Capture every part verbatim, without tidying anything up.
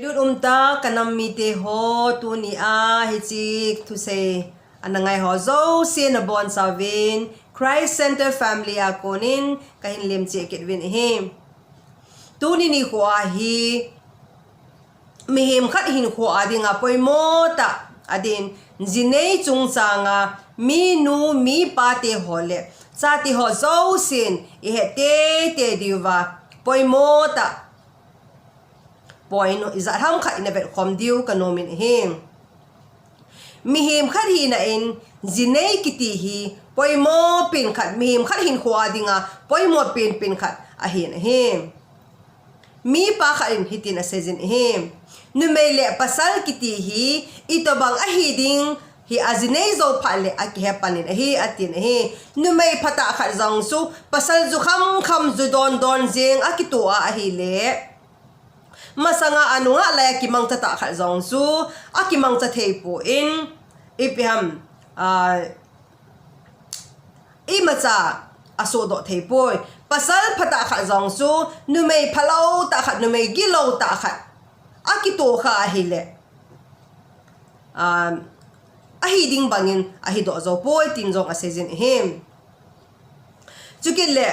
Lut umta ka nam mite ho, tuni a hiche thusei ana ngai ho jouse nabonchauvin Christ Center Family a konin kahin lemcheh kit uvin ahi. Tuni nikho a hi mihem khat hinkho a dinga poimo tah adin, jinei chungchanga minu mipa te ho le chate ho jousen ihet teitei diuva poimo tah point ijat ham khat ina vetkhom diu kanomin ahi. Mihem khat hina in jinei kiti hi poimo pen khat, mihem khat hinkho a dinga poimo penpen khat ahin ahi. Mipa khat in hitin aseijin ahi. Numei le pasal kiti hi itobang ahi ding hi ajinei jou phat le akihe panin ahi, atin ahi. Numei phatah khat jong chu pasal ju khamkham, ju dondon jeng akitoh a ahile, masanga anungah lai a kimangcha tah khat jong chu akimangcha theipon, ipi ham, imacha asohdoh theipoi. Pasal phatah khat jong chu numei phalou tah khat, numei gilou tah khat akitoh kha ahile, ahi ding bangin ahidoh joupoi tin jong aseijin ahi. Chukit le,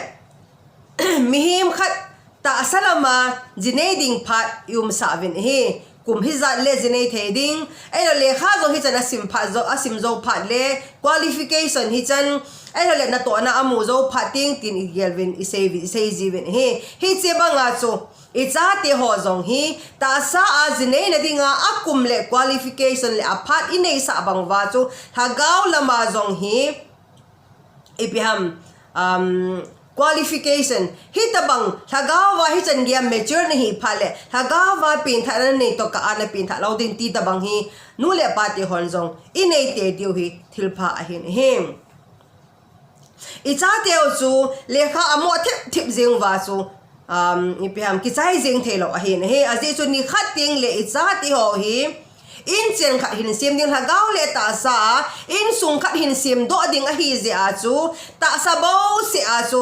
mihem khat tahsa lama jinei ding phat iumsah uvin ahi. Kum hijat le jinei thei ding, ahilou le lekha jong hichan asim phat jou, asim jou phat le qualification hichan, ahilou le natohna amu jou phat teng tin igel uvin, isei uvin, isei jiuvin ahi. Hiche banga chu ichate ho jong hi tahsa a jineina dinga akum le qualification le aphat ineisah banguva chu lhagao lama jong hi ipi ham, qualification hitobang lhagao a hichan geiya mature nahi phat le lhagao a penthahna nanei toh kah a napengthah lou ding ti tobang hi nu le pate hon jong inei tei diu hi thilpha ahin ahi. Ichateu chu lekha amo thipthip jeng uva chu ipi ham, kichai jeng theilou ahin ahi. Ajeh chu nikhat teng le ichate ho hi inchen khat hinsem ding, lhagao le tahsa a insung khat hinsemdoh ding ahijeh a chu tahsa bouseh a chu,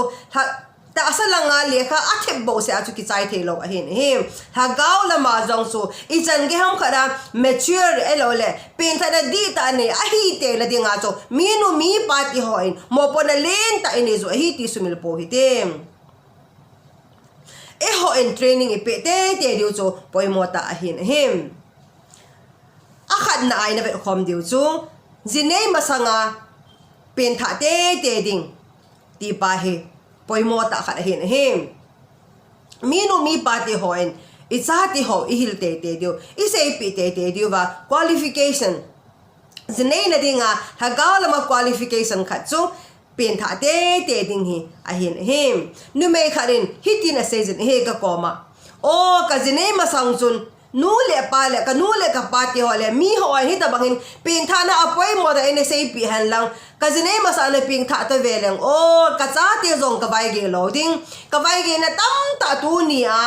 tahsa langa lekha athip bouseh a chu kichai theilou ahin ahi. Lhagao lama jong chu ichan gei ham khat a mature ahilou le pengthahna dihtah nei ahitei na dinga chu minu mipa te hon mopohna lentah inei u ahi ti sumil pou hite. Eihon training ipeh teitei diu chu poimo tah ahin ahi. Akhatna a ina vetkhom diu chu jinei masanga pengthah teitei ding ti pa hi poimo tah khat ahin ahi. Minu mipa te hon ichate ho ihil teitei diu, iseipeh teitei diuva qualification, jineina dinga lhagao lama qualification khat chu pengthah teitei ding hi ahin ahi. Numei khat in hitin aseijin ahi kakoma, o, kajinei masang chun nu le pa le, kanu le kapa te ho le mihon hitobang hin pengthahna apoimo tah in naseipeh henlang, kajinei masang napengthah tave leng, o, kachate jong kavaigei lou ding, kavaigeina tamtah tunia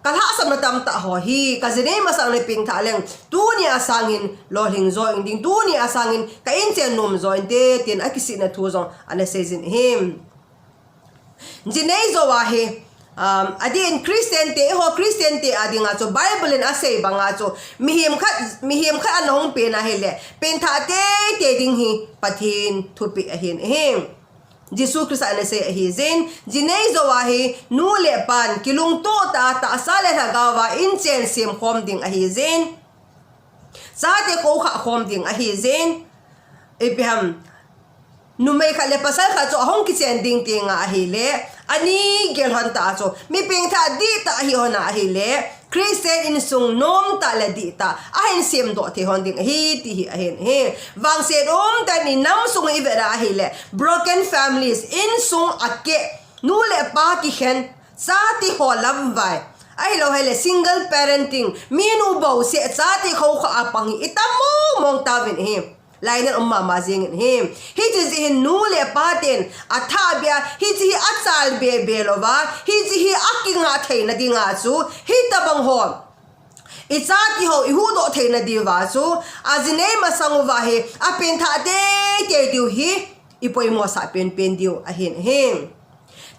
kalhahsamna tamtah ho hi kajinei masang napengthah leng tunia sangin lolhing jo ing ding, tunia sangin ka inchen nom jo inte, tin akisihna thu jong ana seijin ahi. Jinei jou a hi adeh in Christian te, eiho Christian te a dinga chu Bible in asei banga chu mihem khat, mihem khat ana hung pen ahile pengthah teitei ding hi Pathen thupeh ahin ahi. Jesu Christa ana sei ahijin, jinei jou a hi nu le pan kilungtoh tah a tahsa le lhagao a inchen semkhom ding ahijin, chate koukhah khom ding ahijin, ipi ham, numei khat le pasal khat chu ahung kichen ding tenga ahile ani gel lhon tah a chu mi pengthah dihtah ahi lhon a ahile Christian insung nomtah le dihtah ahin semdoh thei lhon ding ahi ti hi ahin ahi. Vangset umtah in inam sung ivet a ahile broken families, insung akeh, nu le pa kikhen, chate ho lamvai, ahilou hile single parenting, minu bouseh chate koukhah a pang hi itam mongmong tauvin ahi. Lainat um mama jengin ahi. Hiche jeh hin nu le pa ten athahbeh a hiche hi achalbe be louva hiche hi akingah theina dinga chu hitobang ho ichate ho ihuhdoh theina diuva chu ajinei masang uva hi apengthah teitei diu hi ipoimosah penpen diu ahin ahi.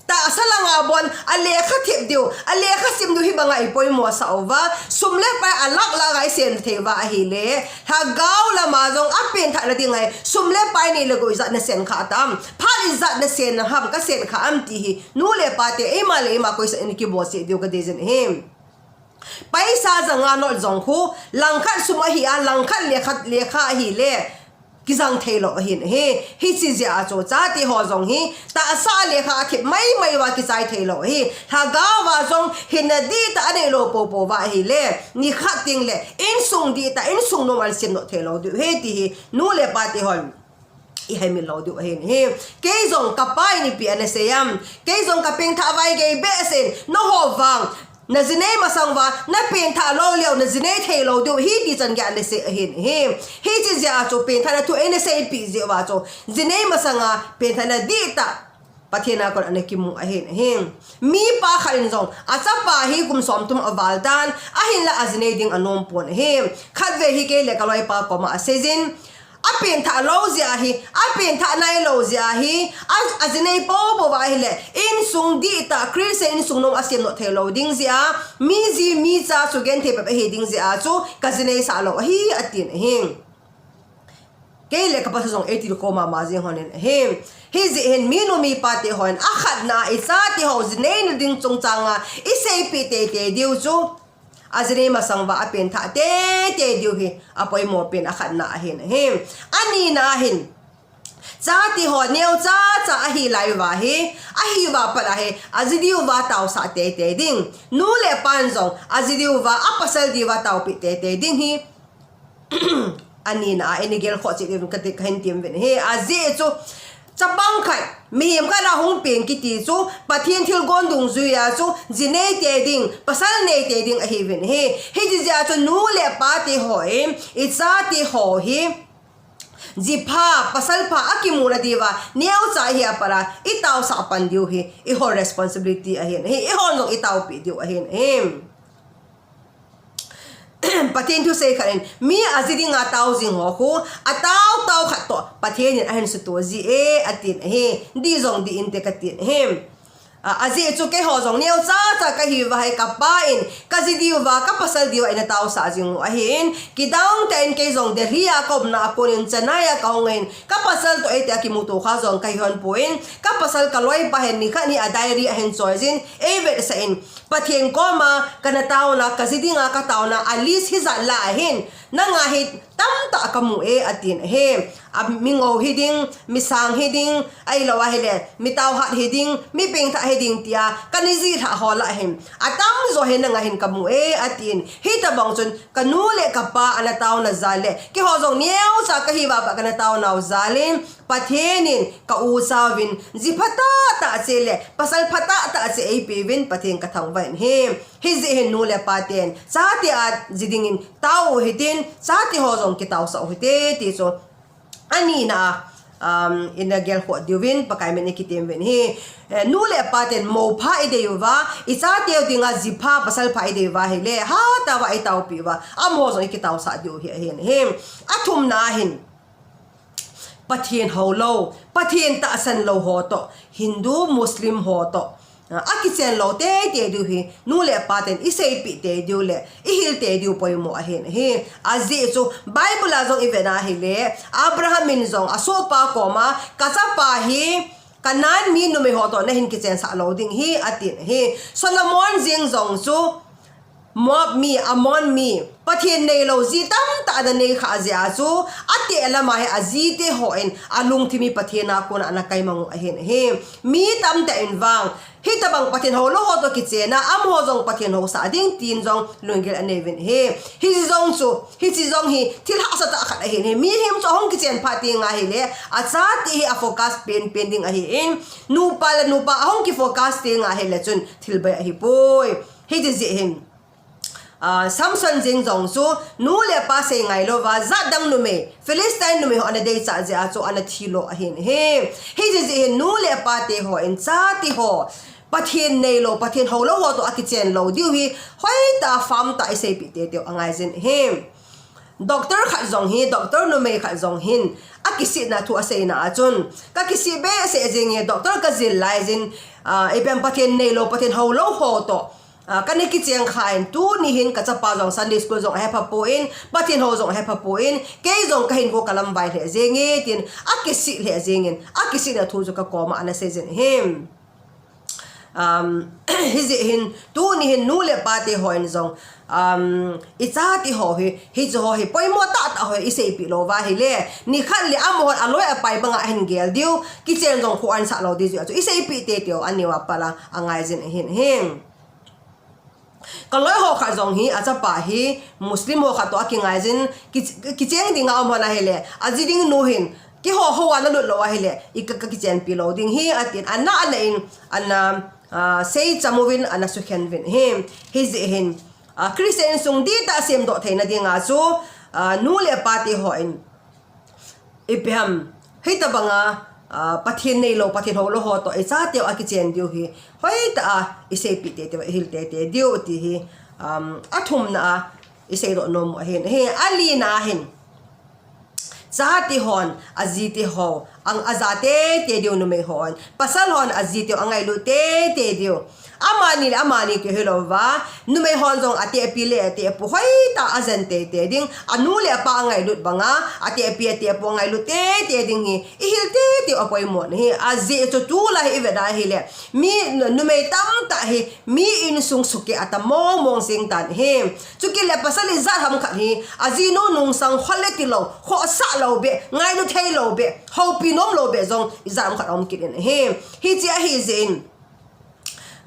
Tahsa langa bon, alekha thep diu, alekha sim diu hi banga ipoimo sah uva, sum le pai alak lak a isen thei uva ahile, lhagao lama jong apenthahna dinga hi, sum le pai nei le gou ijat nasen kha tam, phat ijat nasen ham kasen kha am ti hi, nu le pa te, eima le eima koisa in kibol seh diu kadei jin ahi. Paisa janga not jong khu, langkhat sum ahi a, langkhat lekha, lekha ahile, kijang thei lou ahin ahi. Hichi jeh a chu, chate ho jong hi, tahsa lekha athep mai mai uva kichai thei lou ahi. Lhagao va jong, hinna dihtah anei lou popo uva ahile, nikhat teng le, insung dihtah, insung nom ahin sem not thei lou diu ahi ti hi, nu le pa te hon. Ihemil lou diu ahin ahi. Kei jong kapa in ipi ana sei am. Kei jong kapengthah vai gei behseh in, nangho vang. Najinei masang uva, napengthah lou leu, najinei thei lou diu ahi ti chan gei ana sei ahin ahi. Hichi jeh a chu pengthahna thu eina seipeh jeh uva chu. Jinei masanga, pengthahna dihtah. Pathen a kon ana kimu ahin ahi. Mipa khat in jong, achapa hi kum somthum aval tan, ahinla ajinei ding anom pon ahi. Khatvei hi kei le kaloipa koma asei jin. Apengthah lou jeh ahi, apengthah nai lou jeh ahi, a, ajinei popo uva ahile, insung dihtah, Christian insung nom asem not thei lou ding jeh a, mi ji, mi cha chu genthei bep ahi ding jeh a chu, kajinei sah lou ahi, atin ahi. Kei le kapasal jong eitilkhou mama jing hon in ahi. Hijeh hin minu mipa te hon, akhatna a ichate ho jineina ding chungchanga, iseipeh teitei diu chu. Ajinei masang uva apengthah teitei diu hi, apoimo pen akhatna ahin ahi. Anina ahin. Chate ho neocha cha ahi lai uva hi, ahi uva pat ahi, aji diu uva taosah teitei ding. Nu le pan jong, aji diu uva, apasal diu uva taopeh teitei ding hi. Anina a, eini gelkhoh cheh diuvin kati, kahin tem uvin ahi. Ajeh chu, chapang khat, mihem khat ahung peng kiti chu, Pathen thilgon dungjuia chu, ji nei tei ding, pasal nei tei ding ahiuvin ahi. Hiti jeh a chu nu le pa te ho in, icha te ho hi, ji pha, pasal pha, akimuna diuva, neocha hi apat a, itaosah pan diu hi, ihon responsibility ahin ahi, ihon jong itaopeh diu ahin ahi. Pathen thusei khat in, mi aji dinga tao jing ho khu, atao tao khat toh, Pathen in ahin suto ji e, atin ahi, dih jong dih inte katin ahi. A, ajeh chu keiho jong neocha cha kahiuva hi kapa in, kaji diuva, kapasal diuva eina taosah jing u ahin, kidang tah in kei jong Delhi a kaumna a kon in Chennai a kahung in, kapasal toh eiti a kimuto kha jong kahi hon pon, kapasal kaloipa hin nikhat hi a diary ahin choi jin, eivetsah in, Pathen koma kana taona, kaji dinga kataona, a list hijat lah ahin, nanga hi tamtah kamu e, atin ahi. A, mi ngou hiding, mi sang hiding, ahilou ahile, mi taohat hiding, mi pengthah hiding tia, kana jih lhah ho lah ahin. Atamjo hi nanga hin kamu e, atin. Hitobang chun, kanu le kapa ana taona jal le, keiho jong neocha kahiuva pat kana taonau jal in, Pathen in ka ucha uvin, ji phatah tah cheh le, pasal phatah tah cheh eipeuvin, Pathen kathangvah in ahi. Hijeh hin nu le pa ten, chate aji dingin, tao u hitin, chate ho jong kitaosah u hite, ti chu. Anina a, um, eina gelkhoh diuvin, Pakai min in kitem uvin ahi. Eh, nu le pa ten, mou pha idei uva, ichateu dinga ji pha, pasal pha idei uva ahile, hatah uva itaopeh uva, amaho jong ikitaosah diu hi ahin ahi. Athumna ahin. Pathen houlou, Pathen tahsan lou ho toh, Hindu, Muslim ho toh, a, akichen lou teitei diu hi, nu le pa ten iseipeh tei diu le, ihil tei diu poimo ahin ahi. Ajeh chu, Bible a jong ivet na ahile, Abraham in jong asohpa koma, kachapa hi, Canaan mi numei ho toh nahin kichensah lou ding ahi, atin ahi. Solomon jeng jong chu, Moab mi, Ammon mi, Pathen neilou ji tamtah ana nei kha jeh a chu, ateh lama hi ajite hon, alungthim hi Pathen a kona ana kaimang u ahin ahi. Mi tamtah in vang, hitobang Pathen houlou ho toh kichenna, amaho jong Pathen housah ding tin jong lunggel aneiyuvin ahi. Hiche jong chu, hiche jong hi, thil hahsa tah khat ahin ahi. Mihem chu ahung kichen phat teng ahile, achate hi a focus penpen ding ahin, nupa le nupa ahung ki focus teng ahile chun, thil bei ahipoi. Hiti jeh hin. Ah, Samson jeng jong chu, nu le pa sei ngailouva, jatdang numei, Philistine numei ho ana deichat jeh a chu ana thilo ahin ahi. Hiti jeh hin nu le pa te hon chate ho, Pathen neilou, Pathen houlou ho toh akichen lou diu hi, hoitah a firm tah iseipeh teitei u angaijin ahi. Doctor khat jong hi, doctor numei khat jong hin, akisihna thu aseina a chun, kakisih behseh jing e, doctor kajil lai jin, ah, ipi ham Pathen neilou, Pathen houlou ho toh, ah, kana kicheng khan, tuni hin kachapa jong Sunday school jong ahepha pon, Pathen hou jong ahepha pon, kei jong kahinkho kalamvai lheh jing e, tin akisih lheh jingin, akisihna thu chu kakoma ana sei jin ahi. Um, hijeh hin, tuni hin nu le pa te hon jong, um, icha te ho hi, hiche ho hi, poimo tahtah ho hi, iseipeh lou va ahile, nikhat le amahon aloi apai banga ahin gel diu, kichen jong kho ahin sah lou diu jeh a chu, iseipeh teitei u, aneo a pat a, angai jin ahin, ahin. Kaloi ho khat jong hi, achapa hi, Muslim ho khat toh akingai jin, ki, kicheng dinga um hon ahile, aji ding nu hin, keiho hou a nalut lou ahile, i ka, kakichenpi lou ding ahi, atin, ana, ana in, ana, ah, seicham uvin, ana sukhen uvin ahi, hijeh hin, ah, Christian insung dihtah semdoh theina dinga chu, ah, nu le pa te hon, ipi ham, hitobanga, ah, Pathen neilou, Pathen houlou ho toh, icha teu akichen diu hi, hoitah a, iseipeh teitei u, ihil teitei diu ti hi, um, athumna a, iseidoh nom u ahin, ahi, alina a hin. Cha te hon, aji te ho, ang aja teitei diu numei hon, pasal hon, aji teu angailut teitei diu. Amani le amani keu hilou va, numei hon jong atehpi le atehpu hoitah a ajen teitei ding, anu le apa angailut banga, atehpi atehpu angailut teitei ding hi, ihil teitei u apoimo ahi, ajeh chu tulai hi ivet a ahile, mi nu-, numei tamtah hi, mi insung sukeh atam mong mong jing tan ahi. Chukit le pasal ijat ham khat hi, ajinu nungsang khol le tilou, khohsah lou beh, ngailu thei lou beh, houpi nom lou beh jong ijat ham khat aum kit in ahi. Hiche ahi jeh in,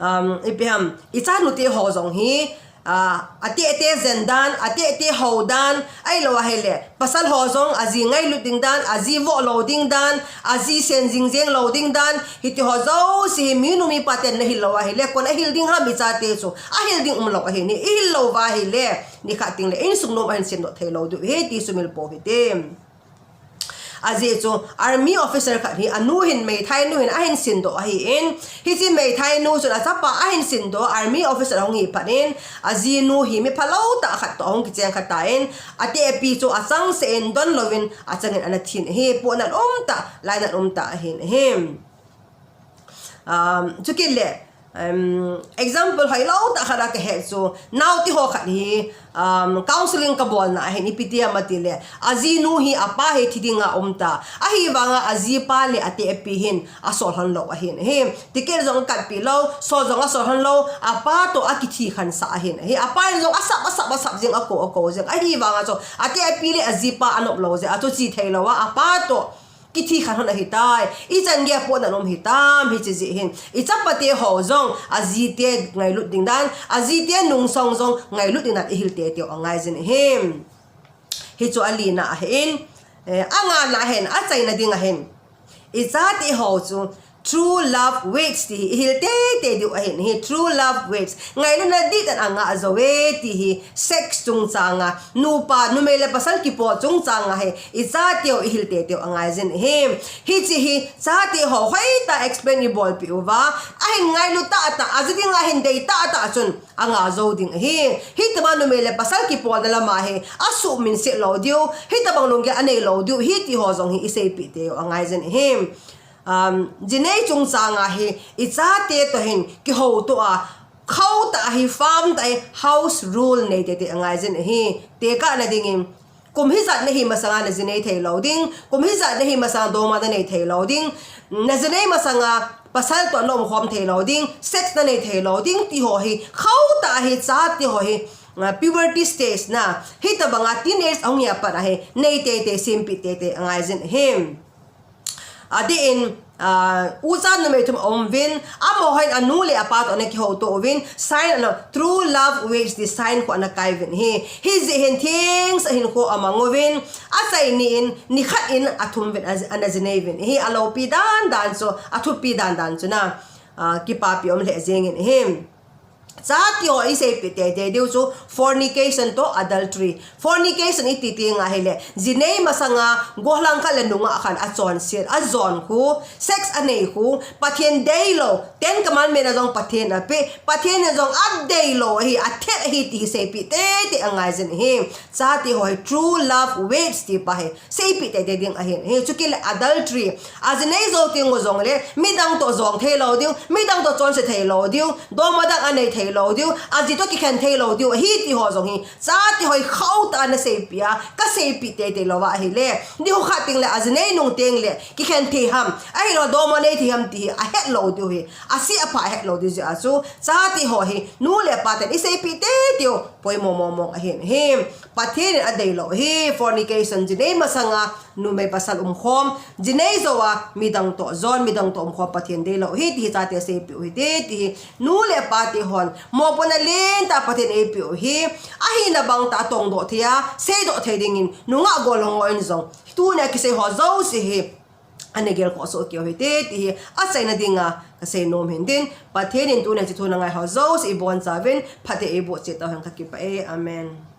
um, ipi ham, ichanu te ho jong hi, ah, atehte jen dan, atehte hou dan, ahilou ahile, pasal ho jong aji ngailut ding dan, aji voh lou ding dan, aji sen jing jeng lou ding dan, hiti ho jouse hi minu mipa ten nahil lou ahile, koin ahil ding ham icha te chu, ahil ding umlou ahin, ihil lou va ahile, nikhat teng le insung nom ahin semdoh thei lou diu ahi ti sumil pou hite. Ajeh chu army officer khat hi anu hin, meithai nu hin ahin sindoh ahin, hiche meithai nu chun achapa ahin sindoh, army officer ahung hi phat in, ajinu hi mi phalou tah khat toh ahung kicheng kha tan, atehpi chu achangseh in donlouvin achangin ana thin ahi, pohnat umtah, lainat umtah ahin ahi. Um, chukit le, um, example hoilou tah khat a kahet chu, naote ho khat hi, um, counseling kabolna ahin, ipi ti ham atile, ajinu hi apa hi thi dinga um ta. Ahivanga ajipa le atehpi hin asol lhon lou ahin ahi. Ticket jong akatpi lou, sol jong asol lhon lou, apa toh akithi khansah ahin ahi. Apa in jong asap, asap, asap jing, akou, akou jing. Ahivanga chu, atehpi le ajipa anop lou jeh a chu che thei lou a, apa toh kithi khan lhon ahitai. Ichan gei a pohnat um hitam, hiche jeh hin. Ichapa te ho jong, ajite ngailut ding dan, ajite nungsang jong, ngailut ding dan ihil teitei u angai jin ahi. Hichu alina ahin, eh, angana ahin, achaina ding ahin. Icha te ho chu, true love waits ti hi ihil teitei diu ahin ahi, true love waits. Ngailutna dihtah in angah jou e ti hi, sex chungchang a, nupa, numei le pasal kipol chungchang a hi, icha teu ihil teitei u angai jin ahi. Hiche hi, cha te ho hoitah explain ibolpeh uva, ahin ngailu tahtah, aji dinga ahin dei tahtah chun, angah jou ding ahi. Hitobang numei le pasal kipolna lama hi, asuhminset lou diu, hitobang lunggel anei lou diu, hiti ho jong hi iseipeh teitei u angai jin ahi. Um, jinei chungchang a hi, icha te toh hin, kihouto a, khauh tah a hi, firm tah a hi, house rule nei teitei angai jin ahi. Tekahna dingin, kum hijat nahi masanga najinei thei lou ding, kum hijat nahi masanga doma nanei thei lou ding, najinei masanga pasal toh naumkhom thei lou ding, sex nanei thei lou ding, ti ho hi, khauh tah a hi, cha te ho hi, ah, puberty stage na, hitobanga teenage ahung hi a pat a hi, nei teitei, sempeh teitei angai jin ahi. Adeh in, ah, ucha numei thum aum uvin, amahon anu le apa toh ana kihouto uvin, sign ana, true love waits ti sign khu ana kai uvin ahi. Hijeh hin thengse hinkho amang uvin, achai ni in, nikhat in athum uvin, a, ana jinei uvin ahi. Aloupi dan dan chu, athupi dan dan chu na, ah, kipapi um lheh jengin ahi. Chate ho i seipeh teitei diu chu fornication toh adultery. Fornication i ti teng ahile, ji nei masanga gollhang khat le nungah khat a chonset, a jon khu, sex a nei khu, Pathen deilou, Ten Commandment a jong Pathen a pe, Pathen in jong a deilou ahi, a thet ahi ti hi seipeh teitei angai jin ahi. Chate ho hi true love waits ti pa hi seipeh teitei ding ahin. Hi chu kile adultery. A ji nei jou teng u jongle, midang toh jong theilou diu, midang toh chonse theilou diu, doma dang a nei theilou diu, a ji toh kikhen theilou diu, ahi ti ho jong hi. Chate ho hi khauh tah a na seipeh a, ka seipeh teitei lou va ahile. Ni ho khat teng le, a ji nei nung teng le, kikhen thei ham. Ahilou, doma nei thei ham ti hi, a hetlou diu hi. A se a pha a hetlou diu jeh a chu. Chate ho hi, nu le pa ten i seipeh teitei u, poimo mong mong ahin. Hi, Pathen in a deilou hi, fornication ji nei masanga, numei pasal umkhom, ji nei jou a, midang toh jon, midang toh umkhom Pathen deilou hi, ti hi chate seipeh u hite, ti hi, nu le pate hon, mopohna lentah Pathen eipeh u hi, ahina bang tah tongdoh thei a, seidoh thei dingin, nungah gollhang ho in jong, tunia kisei ho jouse hi, ana gelkhoh soh kit u hite, ti hi, achaina dinga, kasei nom hin tin, Pathen in tunia hiche thu na ngai ho jouse ibonchauvin, phatthei eiboh cheh tauhen kakipah e, Amen.